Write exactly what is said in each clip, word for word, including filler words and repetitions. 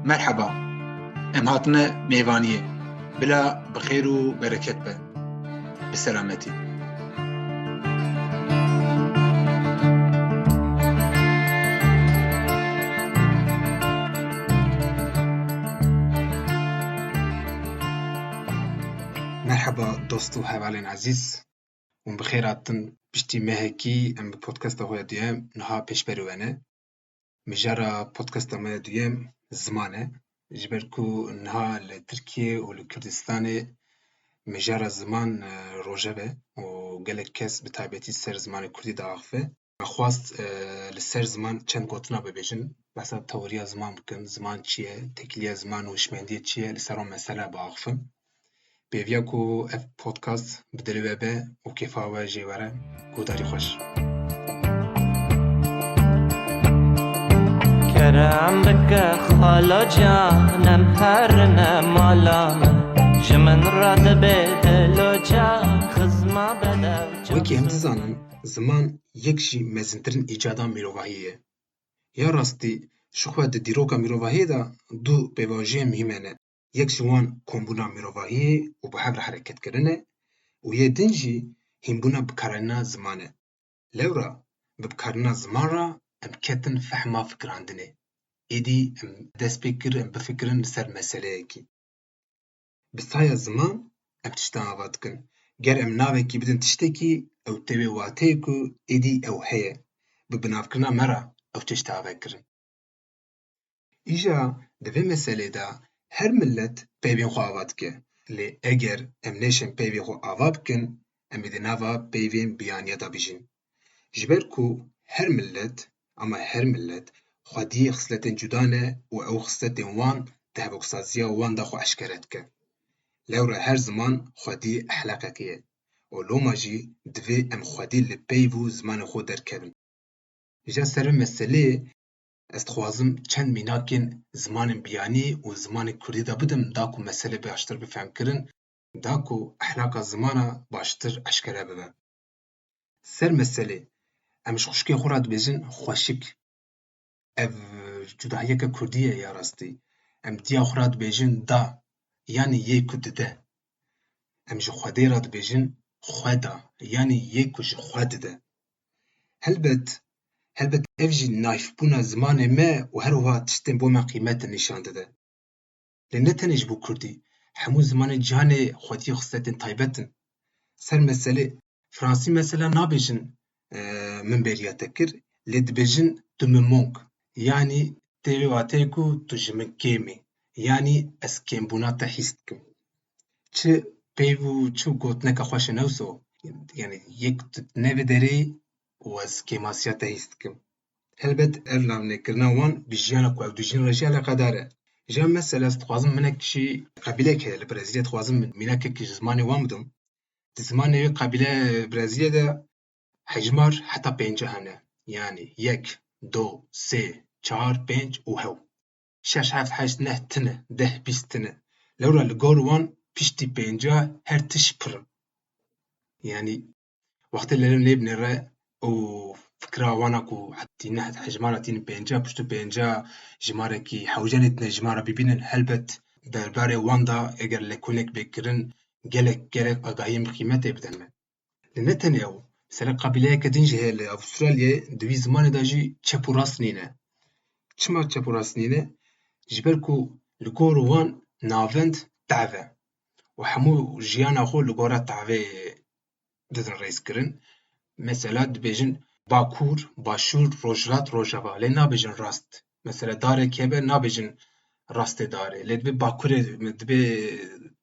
Merheba. Em hatine mêvaniyê. Bila bi xêr û bereket be. Bi selametî. Merheba dost û hevalên ezîz. Hûn bi xêr hatin. Piştî mehekî em bi podcasta xwe ya duyem niha pêşberî we ne. Mijara podcasta me ya duyem ziman e. Ji ber ku niha li Tirkiye û li Kurdistanê mijara ziman, e, rojeve û gelek kes bi taybetî ser zimanê kurdî diaxife. Me xwest, e, li ser ziman çend gotina bibêjin, behsa tewriya ziman bikin, ziman çi ye, têkiliya ziman û hişmendiyê çi ye, li ser wan mesele biaxifin. Pêviya ku ev podcast bi dilê we be û kêfa we jê were, guhdarî xweş. Kerem bike xalo can, em herine mala me. Ji min re dibe dilo can, xizma bedew can. Wekî em dizanin, ziman yek ji mezintirîn îcadan mirovahiyê ye. Ya rastî, ji xwe di dîroka mirovahiyê de du pêvajoyên muhîm hene. Yek ji wan kombûna mirovahiyê û bi hev re hereketkirin e û yê din jî hînbûna bikarîna ziman e. Lewra bi bikarîna ziman re em ketin fehma fikirandinê. Êdî em dest pê kir, em bifikirin li ser meseleyekî. Bi saya ziman em tiştan ava dikin. Ger em navekî bidin tiştekî, ew tê wê wateyê ku êdî ew heye. Bi binavkirina me re ew tê tişta ava kirin. Îja di vê meselê de her milet peyvên xwe ava dike. Lê eger em nêşin peyvê xwe ava bikin, em ê di nava peyvên biyaniya de bijîn. Ji ber ku her milet, ama her milet, xwediyê xisletên cuda ne û ew xisletên wan di hevoksaziya wan de xwe eşkere dike. Lewra her ziman xwedî ehlaqekê ye û loma jî divê em xwedî li peyv û zimanê xwe derkevin. Ji ser vê meseleyê ez dixwazim çend mînakên zimanên biyanî û zimanê kurdî de bidim, da ku mesele baştir bifehmkirin, da ku ehlaqa zimana baştir eşkere bibe. Ser meselê, em ji xwişkê xwe re dibêjin xweşik. Ev cudahiyeke kurdî ye ya rastî. Em diya xwe re dibêjin da, yanî yê ku dide. Em ji Xwedê re dibêjin xwe da, yanî yê ku ji xwe dide. Helbet, helbet ev jî nayfbûna zimanê me û her wiha tiştên bo me qîmet nîşan dide. Lê ne tenê ji bo kurdî, hemû zimanên cîhanê xwedî û xisletên taybet in. Ser meselê, fransî mesela nabêjin, e, min bêriya te kir, lê dibêjin tu me manques, yanî tê vê wateyê ku tu ji min kêm î, yanî ez kêmbûna te hîs dikim. Çi peyv û çi gotineke xweş e ne wisa, yanî yek tu ne vê derê û ez kêmasiya te hîs dikim. Helbet ev navnêkirina wan bi jiyana ku ew dijîn re jî eleqedar e. Ji mesela ez dixwazim minek jî qebîleyek heye li Brezîlyayê, dixwazim mînakekî ji zimanê wan bidim. Di zimanê wê qebîle Brezîlyayê de hejmar heta pêncah hene. Yanî yek, do, sê, çar, pênc û hew. Şeş, heft, heşt, neh tine, deh, bîst tine. Lewra li gor wan piştî pêncah her tişt pir in. Yanî wextê li lê binêre û fikra wana ku hetî neh hejmara tînin pêncah, piştî pêncah jimarekî hewce lê tine jimara bibînin, helbet derbarê wan de eger lêkolînek bê kirin gelek, gelek agahiyên bi qîmetê bidin me. Lê ne tenê ew, mesela qebîleyeke din jî heye li Avustralyayê, di wî zimanê de jî çep û rast nîne. Çima çep û rast nîne? Ji ber ku li gor wan navend tev e û hemû jiyana xwe li gora tevê didin rêzkirin. Mesela dibêjin Bakur, Başûr, Rojhilat, Rojava. Lê nabêjin rast. Mesela darek hebe nabêjin rastê darê. Lê dibê Bakurê, dibê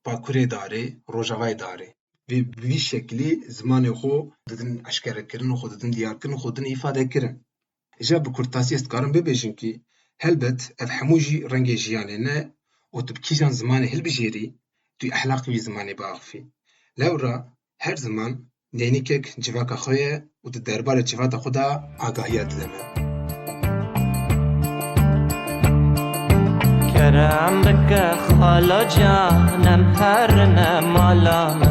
Bakurê darê, Rojavayê darê. Vê, bi vî şeklî zimanê xwe didin eşkerekirin, xwe didin diyarkirin, xwe didin îfadekirin. Îja bi kurtasî ez dikarim bibêjim kî helbet ev hemû jî rengê jiyanê ne û tu bi kîjan zimanê hilbijêrî, tu ehlaqê wî zimanê biaxifî. Lewra her ziman nênikek civaka xwe ye û di derbarê civata xwe de agahiya dide me. Kerem bike xalo can, em herine mala me.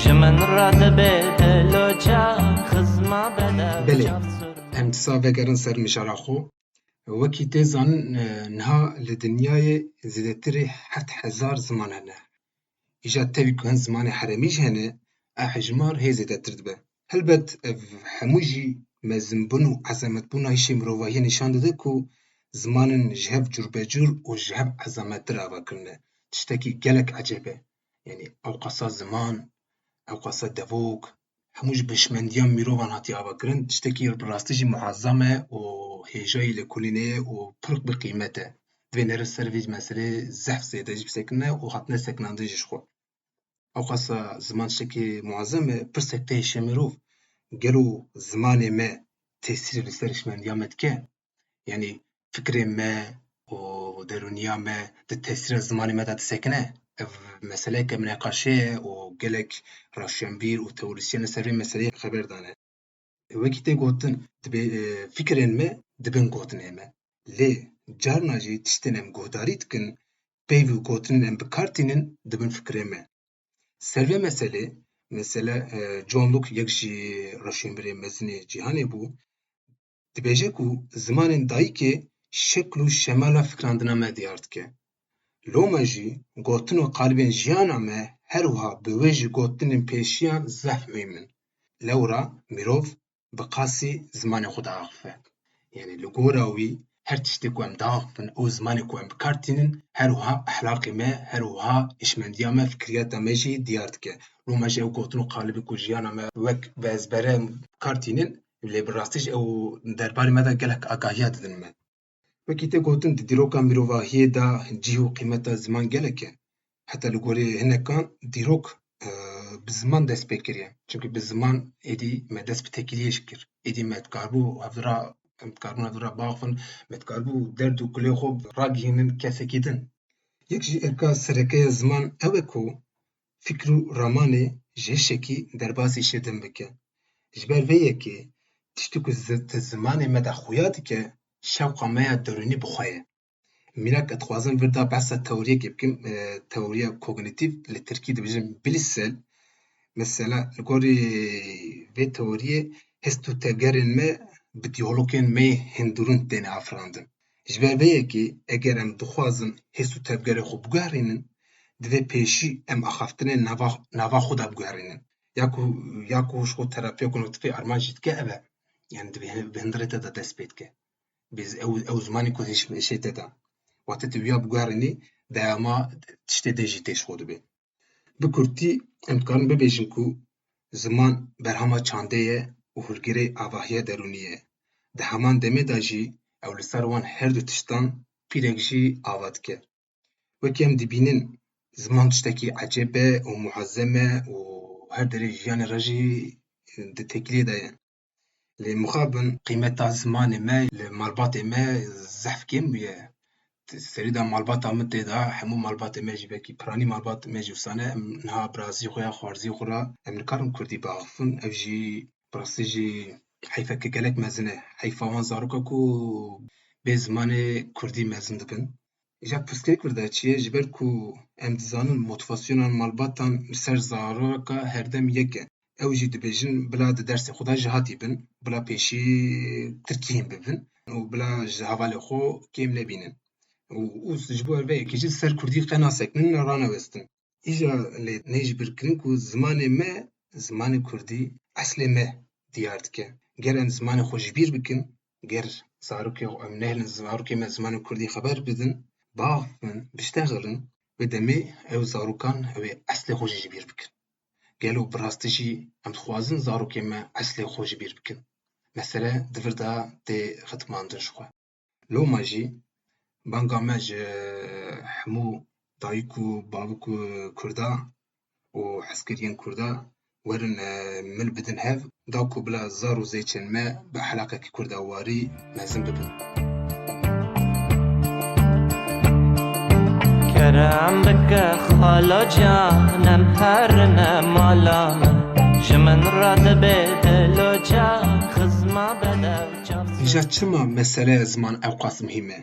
Ji min re dibe dilo can, xizma bedew Belê, can sur. Em disa vegerin ser mijara xwe. Wekî tê zanin, e, niha li dinyayê zêdetirê heft hezar ziman hene. Îja tevî ku hin zimanê herêmî jî hene, ev hejmar hê zêdetir dibe. Helbet ev hemû jî mezinbûn û ezametbûna hişê mirovahiyê nîşan dide ku zimanên ji hev curbecur û ji hev ezamettir ava kirine. Tiştekî gelek ecêb e. Yanî ewqasa ziman, ewqasa devok, hemû ji hişmendiya mirovan hatiye avakirin, tiştekî bi rastî jî muazzam e û hêjayî lêkolînê ye û pir bi qîmet e. Divê nere ser vê meseleyê zehf zêde jî bisekine û hatine sekinandin jî ji xwe. Ewqasa ziman tiştekî muazzam e, pirsek tê hişê mirov, gelo zimanê me tesîrê li ser hişmendiya me dike? Yanî fikrê me û derûniya me di tesîra zimanê me de disekine? Ev meseleyeke mineqaşe ye û gelek rewşenbîr û teorîsyen li ser vê meseleyê xeber dane. Wekî tê gotin, dibê, e, fikrên me dibin gotinê me. Lê carna jî tiştên em guhdarî dikin, peyv û gotinên em bi kar tînin dibin fikrê me. Ser vê meselê, mesela, e, John Locke, yek ji rewşenbîrê mezin ê cîhanê bû, dibêje ku zimanên dayikê şekl û şemala fikrandina me diyar dike. Loma jî gotin û qalibên jiyana me her wiha bi wê ji gotinên pêşiyan zehf muhîm in. Lewra mirov bi qasî zimanê xwe diaxife. Yanî li gora wî her tiştê ku em diaxifin û zimanê ku em bi kar tînin her wiha ehlaqê me, her wiha hişmendiya me, fikriyata me jî diyar dike. Loma jî ew gotin û qalibê ku jiyana me wek bi ezbere bi kar tînin, lê bi rastî jî ew derbarê me de gelek agahiya didin me. Wekî tê gotin, di dîroka mirovahiyê de cih û qîmeta ziman gelek e. Heta li gorî hinekan dîrok, e, bi ziman dest pê kiriye. Çimkî bi ziman êdî me dest bi têkiliyê jî kir. Êdî me dikaribû hevdira, em dikaribûn hevdira biaxivin, me dikaribû derd û kulê xwe ragihînin kesekî din. Yek jî erka sereke ya ziman ew e ku fikr û ramanê ji hişekî derbasî hişê din bike. Ji ber vê yekê tiştê ku zi-, di zimanê me de xuya dike, şewqa me ya derûnî bi xwe ye. Mînak, ez dixwazim vir de behsa teoriyekê bikim, e, teoriya kognîtîf, li tirkî dibêjin bilişsel. Mesela, li gorî vê teoriyê hest û tevgerên me bi diyalogên me yê hindûrin têne afirandin. Ji ber vê yekê, eger em dixwazin hest û tevgerê xwe biguherînin, divê pêşî em axaftinên nava, nava xwe de biguherînin. Ya ku, ya ku ji xwe terapiya kognîtîfê armanc jî dike, ev e. Yani divê hin-, bi hundirê te de dest pê dike. Biz ew, ew zimanê ku hişê te de. Wate tu ya biguherînî, dayama tiştê din jî tê ji xwe dibe. Bi kurtî, em dikarin bibêjin ku ziman berhema çandê ye û hilgirê avahiya derûnî ye. Di heman demê de jî ew li ser wan her du tiştan pîrek jî ava dike. Wekî em dibînin, ziman tiştekî ecêb e û muezzem e û her derê jiyanê re jî di têkiliyê de ye. Lê mixabin qîmeta zimanê me li malbatê me zehf kêm bûye. Serî de malbata min tê de, hemû malbatê me jî, belkî piranî malbatê me jî wisa ne. Em niha birazî xwe ya xwarzî xwe re em nikarin kurdî biaxifin. Ev jî bi rastî jî heyfeke gelek mezin e. Heyfa wan zaroka ku bê zimanê kurdî mezin dibin. Îja pirsgirêk vir de çi ye? Ji ber ku em dizanin motivasyona malbatan li ser zaroka herdem yek e. Ew jî dibêjin bila di dersê xwe de jihatî bin, bila pêşî tirkî hîn bibin û bila ji hevalê xwe kêm nebînin. Û, û ji bo vê yekê jî ser kurdî qe nasekinin, ranewestin. Îja lê neyê ji bîr kirin ku zimanê me, zimanê kurdî eslê me diyar dike. Ger em zimanê xwe ji bîr bikin, ger zarokê xwe, em nehêlin zarokê me zimanê kurdî xeber bidin, biaxifin, biştexilin, wê demê ew zarokan ew ê eslê xwe jî ji bîr bikin. Gelo bi rastî jî em dixwazin zarokê me eslê xwe ji bîr bikin? Mesele di vir de tê xetimandin ji xwe. Loma jî banga me ji hemû dayik û bavik û kurda û hezkiriyên kurda werin, e, mil bidin hev, da ku bila zar û zêçên me bi ehlaqekî kurdawarî mezin bibin. Kerem bike xala can, em herine mala min, ji min re dibe dilo can, xizma bedew çav. Îja çima meseleya ziman ewqas muhîm e?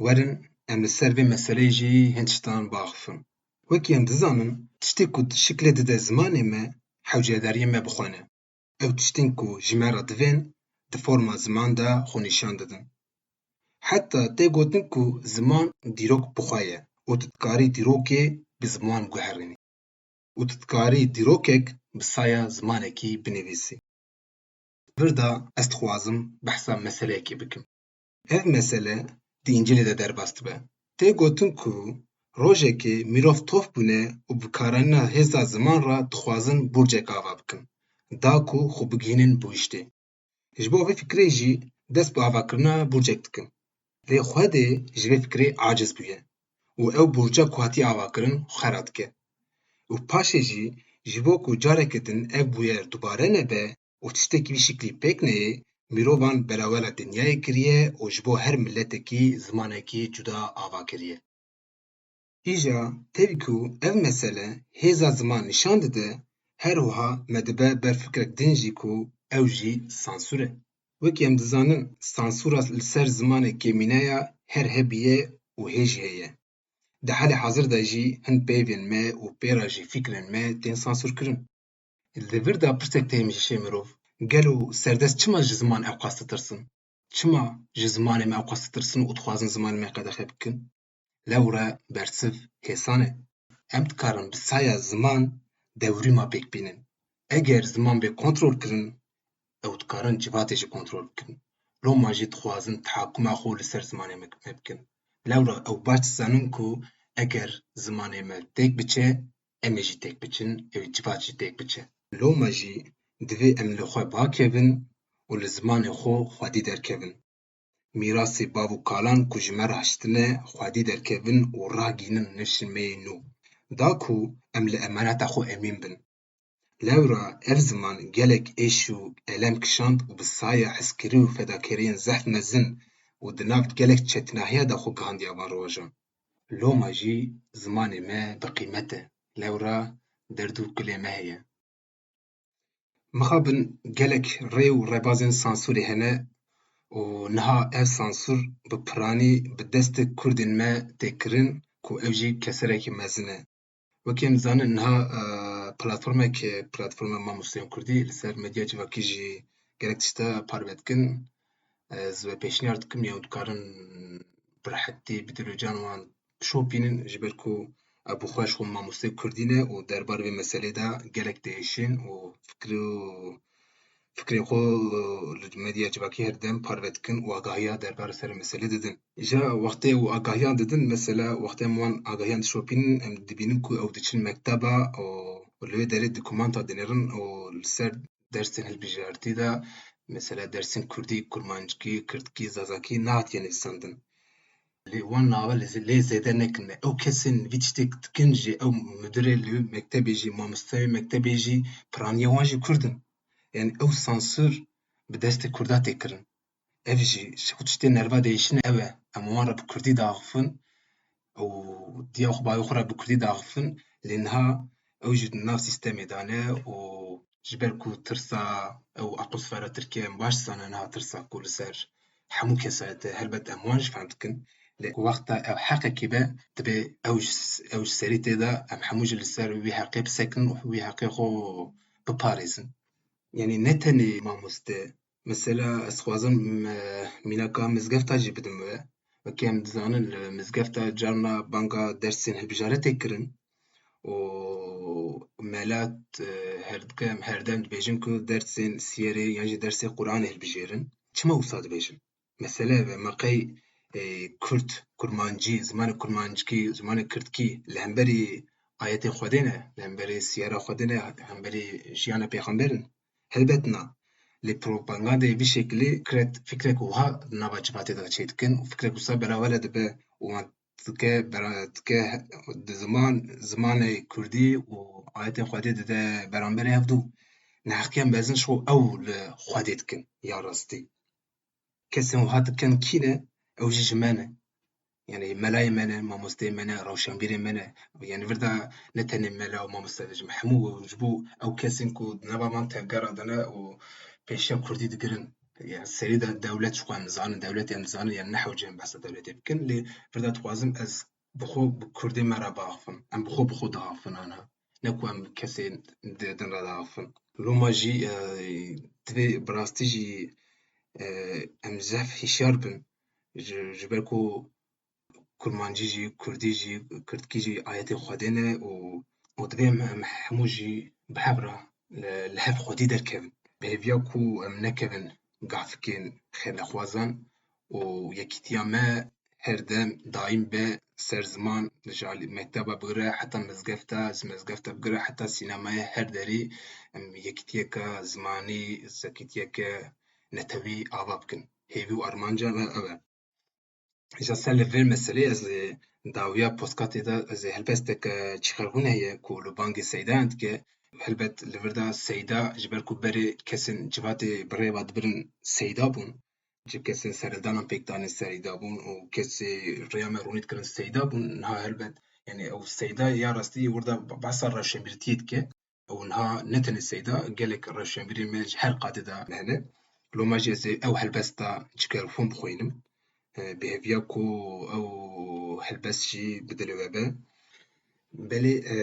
Werin em li ser vê meseleyê jî hin tiştan biaxifin. Wekî em dizanin, tiştê ku şiklê dide zimanê me, hewcedariyê me bi xwe ne. Ew tiştên ku ji me re divên, di forma ziman de xwe nîşan didin. Heta tê gotin ku ziman dîrok bi xwe ye û tu dikarî dîrokê bi ziman guherînî û tu dikarî dîrokek bi saya zimanekî binivîsî. Vir de ez dixwazim behsa meseleyekê bikim. Ev mesele di Încîlê de derbas dibe. Tê gotin ku rojekê mirov tof bûne û bi karanîna hêza ziman re dixwazin burcek ava bikin, da ku xwe bigihînin bihuştê. Ji bo vê fikrê jî dest bi avakirina burcek dikin. Lê Xwedê ji vê fikrê aciz bûye û ew burca ku hatiye avakirin xwe xera dike. Û paşê jî ji bo ku careke din ev bûyer dubare nebe û tiştekî vî şiklî pêk neyê, mirovan berawela dinyayê kiriye û ji bo her miletekî zimanekî cuda ava kiriye. Îja tevî ku ev mesele hêza ziman nîşan dide, her wiha me dibe ber fikrek din jî ku ew jî sansûr e. Wekî em dizanin, sansûra li ser zimanê kêmîneya her hebûye û hê jî heye. Di halê hazir de jî hin peyvên me û pê re jî fikrên me tên sansûrkirin. Li vir de pirsek tê hemîşê mirov, gelo serdest çima ji ziman ewqas ditirsin? Çima ji zimanê me ewqas ditirsin û dixwazin zimanê me qedexe bikin? Lewre bersiv hêsan e. Em dikarin bi saya ziman dewrîma pêk bînin. Eger ziman bê kontrol kirin, ew dikarin civatê jî kontrol bikin. Loma jî dixwazin tehakuma xwe li ser zimanê me, me bikin. Lewra ew baş dizanin ku eger zimanê me têk biçe, em ê jî têk biçin, ew ê civat jî têk biçe. Loma jî divê em li xwe biakevin û li zimanê xwe xwedî derkevin. Mîrasê bav û kalan ku ji me re hiştine xwedî derkevin û ragihînin neşên me yê nû. Da ku em li emaneta xwe emîn bin. Lewra ev ziman gelek êş û elem kişand û bi saya hezkirî û fedakariyên zehf mezin û di nav gelek çetinahiya de xwe gihandiya van rojan. Loma jî zimanê me bi qîmet e. Lewra derd û kulê me heye. Mixabin gelek rê û rebazên sansûrê hene û niha ev sansûr bi piranî bi destê kurdên me tê kirin ku ew jî keserekî mezin e. Wekî em dizanin niha, e, platformek, platforma mamosteyên kurdî li ser medya civakî jî gelek tişta parve dikin. Ez we pêşniyar dikim ya dikarin bi rehetî bi dil û can wan bişopînin, ji ber ku ev bi xwe ji xwe mamosteyê kurdî ne û derbarê vê meselê de gelek diêşin û fikr û fikrê xwe, e, li medya civakî her dem parve dikin û agahiya derbarê serê meselê didin. Îja wextê û agahiyan didin, mesela wextê em wan agahiyan dişopînin, em dibînin ku ew diçin mekteba û li wê derê dokumenta dinêrin û li ser dersên hilbijartî de, mesela dersên kurdî, kurmancikî, kirdkî, zazakî nehatiye nivîsandin. Lê wan nava lê zê-, lê zêde nekin. Ew kesên vî tiştê dikin jî, ew mudirê li mektebê jî, mamosteyê mektebê jî, piraniyê wan jî kurd in. Yani ew sansûr bi destê kurda tê kirin. Ev jî ji xwe tiştê nerva diêşin ew e. Em wan re bi kurdî diaxifin û diya xwe, bayê xwe re bi kurdî diaxifin. Lê niha ew jî di nav sîstemê de ne û ji ber ku tirsa ew atmosfera Tirkiyê em baş dizane niha tirsa ku li ser hemû kesayete, helbet em wan jî fehm dikin. Lê wexta ew heqekî be, divê ew ji, ew ji serî tê de em hemû jî li ser wî heqê bisekinin û wî heqê xwe biparêzin. Yanî ne tenê mamoste, mesela ez dixwazim, e, mînaka mizgefta jî bidim we. Wekî em dizanin li mizgefta carna banga dersên hilbijarê tê kirin û mela, e, her dike em herdem dibêjin ku dersên siyerê yan jî dersê Quranê hilbijêrin. Çima wisa dibêjin? Mesele ev e, me qey, e, kurd, kurmancî, zimanê kurmancikî, zimanê kirdkî li hemberî ayetê Xwedê ne, li hemberî siyera Xwedê ne, hemberî jiyana pêxember in? Helbet na. Lê propagandayê vî şekilî fikrek, fikrek wiha di nava civatê de çêdikin û fikrek wisa berawele dibe û wan dike, bera-, dike he-, di ziman, zimanê kurdî û ayetên Xwedê dide beramberê hevdû. Neheqiya mezin ji xwe ew li Xwedê dikin ya rastî. Kesên wiha dikin kî ne? Ew jî ji me ne. Yani melayê me ne, mamosteyê me ne, rewşenbîrê me ne. Yani vir de ne tenê mela û mamoste dibêjim, hemû ji bo ew kesên ku di nava van tevgera de ne û pêşiya kurdî digirin. Yani serî de dewlet ji xwe em dizanin, dewletê em dizanin, yani ne hewce em behsa dewletê bikin, lê vir de dixwazim ez bi xwe bi kurdê me re biaxifim. Em bi xwe bi xwe diaxifin ana. Ne ku em kesên di-, din re diaxifin. Loma jî, e, divê bi rastî jî, e, em zehf hişyar bin. Ji, ji ber ku kurmancî jî, kurdî jî, kirdkî jî ayetê Xwedê ne û, û divê em, em hemû jî bi hev re li, li hev xwedî derkevin. Bi hêviya ku em nekevin gafikên xêrnexwazan û yekîtiya me her dem daîm be ser ziman, ji alî mekteba bigire heta mizgefta, ji mizgefta bigire heta sînemaya her derî em yekîtiyeke zimanî, yekîtiyeke netewî ava bikin. Hêvî û armanca me ew e. Îja ser li vê meselê ez ê dawiya podcastê de ez ê helbesteke çixerxûn heye ku li bangê Seydayan dike. Helbet li vir de Seyda ji ber ku berê kesên civatê bi rê ve dibirin Seyda bûn. Ji kesên serhildanan pêk danê Seyda bûn û kesê rêya me ronî dikirin Seyda bûn. Niha helbet, yani ew Seyda ya rastî wir de behsa rewşenbîrtiyê dike. Û niha ne tenê Seyda, gelek rewşenbîrên me ji her qadê de hene. Loma jî ez ê ew helbesta çixerxûn bixwînim. E, bi hêviya ku ew helbest jî bi dilê we be. Belê, e,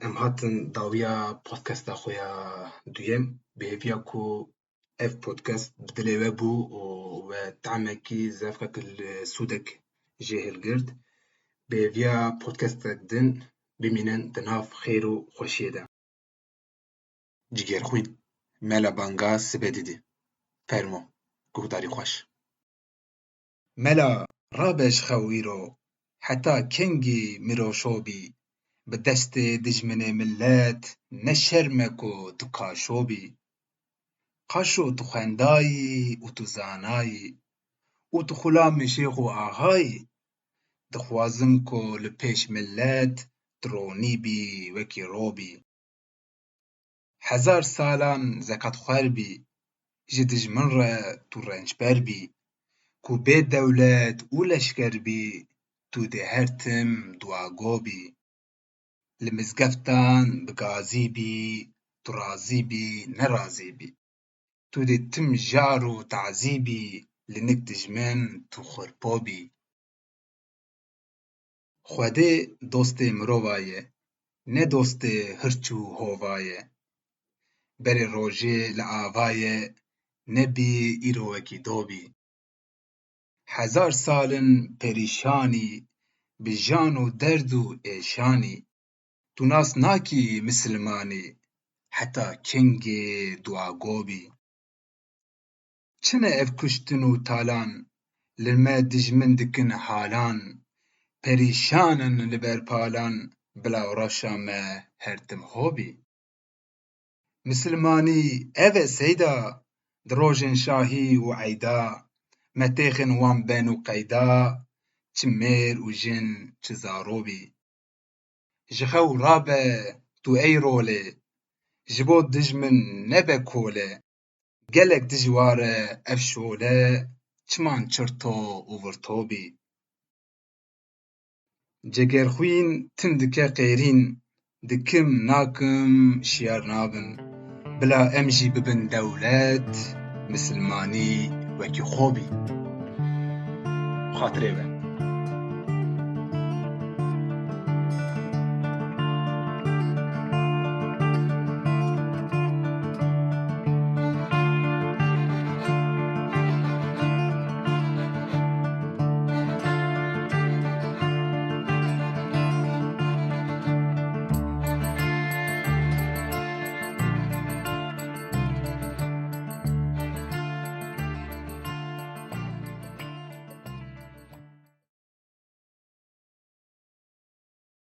em hatin dawiya podcasta xwe ya duyem. Bi hêviya ku ev podcast bi dilê we bû û we tahmekî zevqek li sûdek jê hilgirt. Bi hêviya podcastek din bimînin di nav xêr û xweşiyê de. Cigêrxwîn, mela banga sibe didî. Fermo, guhdarî xweş. Mela, rabe ji xew îro, heta kengî miroşo bî, bi destê dijminê millet ne şerm e ku tu kaşo bî. Qaşo tu xwendayî û tu zanayî û tu xulamê şêx û axayî, dixwazim ku li pêş millet tu ronî bî wekî robî. Hezar salan zekatxwer bî, ji dijmin re tu rençber bî, ku bê dewlet û leşker bî, tu dê her tim duago bî. Li mizgeftan bi gazî bî, tu razî bî, nerazî bî. Tu dê tim jar û tazî bî, li nik dijmin tu xurpo bî. Xwedê dostê mirova ye, ne dostê hirç û hova ye. Berê rojê li ava ye, nebî îro wekî do bî. Hezar sal in perîşanî, bi jan û derd û êşanî. Tu nas nakî misilmanî, heta kengê duago bî. Çi ne ev kuştin û talan, li me dijmin dikin halan, perîşan in li ber palan, bila rewşa me her tim ho bî. Misilmanî ev e seyda, di rojên şahî û eyda, me têxin wan ben û qeyda, çi mêr û jin, çi zaro bî. Ji xew rabe tu ey rolê, ji bo dijmin nebe kole, gelek dijwar e ev şole, çiman çirto û virto bî. Cegerxwîn tim dike qêrîn, dikim nakim şiyar nabin. Bila em jî bibin dewlet, misilmanî wekî xwe bî. Xatirê we.